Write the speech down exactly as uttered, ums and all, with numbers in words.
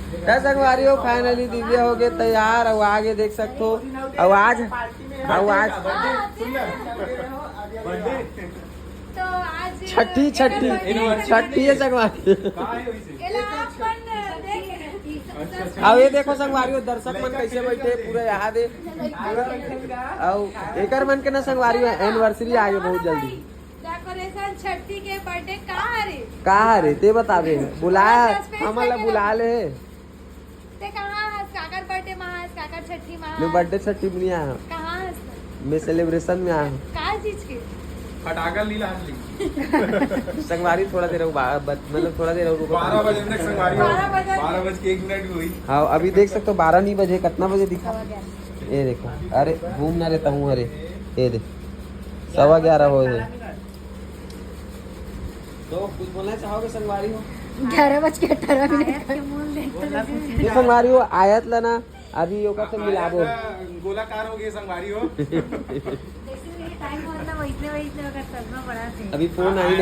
त संगवारी हो, finally दिव्या हो गए तैयार। अउ आगे देख सकथो, अउ आज, अउ आज तो आज छठी, छठी, छठी है संगवारी। एला आप मन देख अब ये देखो संगवारी हो, दर्शक मन कैसे बैठे पूरा यहाँ दे। अउ एकर मन के ना संगवारी हो, एनिवर्सरी आ गए बहुत जल्दी। डेकोरेशन छठी के बर्थडे कहाँ रे? का रे ते बताबे, बुलाया हमन ला बुला ले। ते कहाँ हस? काकर बर्थडे मा हस? काकर छठी मा मैं हस? बर्थडे छठी में नहीं आया, कहाँ हस? मैं सेलिब्रेशन में आया हूँ। का चीज के? फटाका ली लाज ली। संगवारी थोड़ा देर अउ बा- बत- मतलब थोड़ा देर अउ रुको। बारह बजे तक संगवारी हो। बारह बजे। बारह बज के एक मिनट भी हुई। हाँ, अभी देख सकते हो, बारह नहीं बजे, कितना बजे दिखा? ये देखो, अरे घूम ना रे तहूँ, अरे ये देख, सवा ग्यारह हो गए। तो कुछ बोलना चाहोगे संगवारी हो? ग्यारह बज के अठारह मिनट। ये संगवारी हो, आयत ला ना अभी ओकर से मिलाबो। गोलाकार हो गए संगवारी हो। टाइम मतलब वैसने वैसने अगर चलना पड़ा थे। अभी फोन आई नहीं,